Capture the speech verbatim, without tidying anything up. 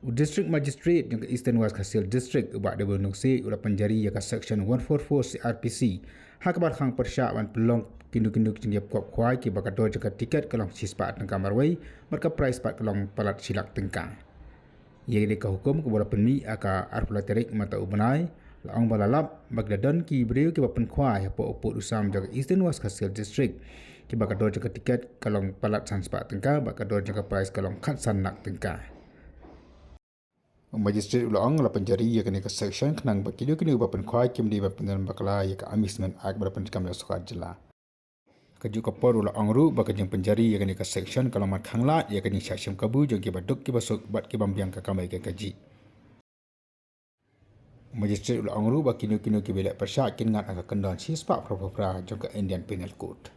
U District Magistrate jong ka Eastern West Khasi Hills District, u Bah Dewbynung Syed, u la pynjari ïa ka Section one four four C R P C ha kaba khang pyrshah ban pynlong kino kino ki jingïap kwah khwai kiba ka dor jong ka tiket ka long shispah tyngka marwei, bad ka prize pat ka long palat shilak tyngka. Ïa kane ka hukum kaba la pynmih ha ka arphew lai tarik mynta u bnai, la ong ba la lap ba ki la don ki briew kiba pynkhwai hapoh u pud u sam jong ka Eastern West Khasi Hills District, kiba ka dor jong ka tiket ka long palat san spah tyngka, bad ka dor jong ka prize ka long khatsan lak tyngka. U Magistrate u la ong la pynjari ïa kane ka section khnang ba kino kino ba pynkhwai kim dei ban pynbakla ïa ka Amusement Act ba la pynkam ïa ka sorkar jylla. Kajuh ka por u la ong ruh ba ka jingpynjari ïa kane ka section ka long ban khanglad ïa ka jingshah shim kabu jong kiba duk kiba suk bad ki bym biang ka kamai ka kajih. U Magistrate u la ong ruh ba kino kino kiba leh pyrshah kin ngat ha ka kyndon shispah phra phra phra jong ka Indian Penal Code.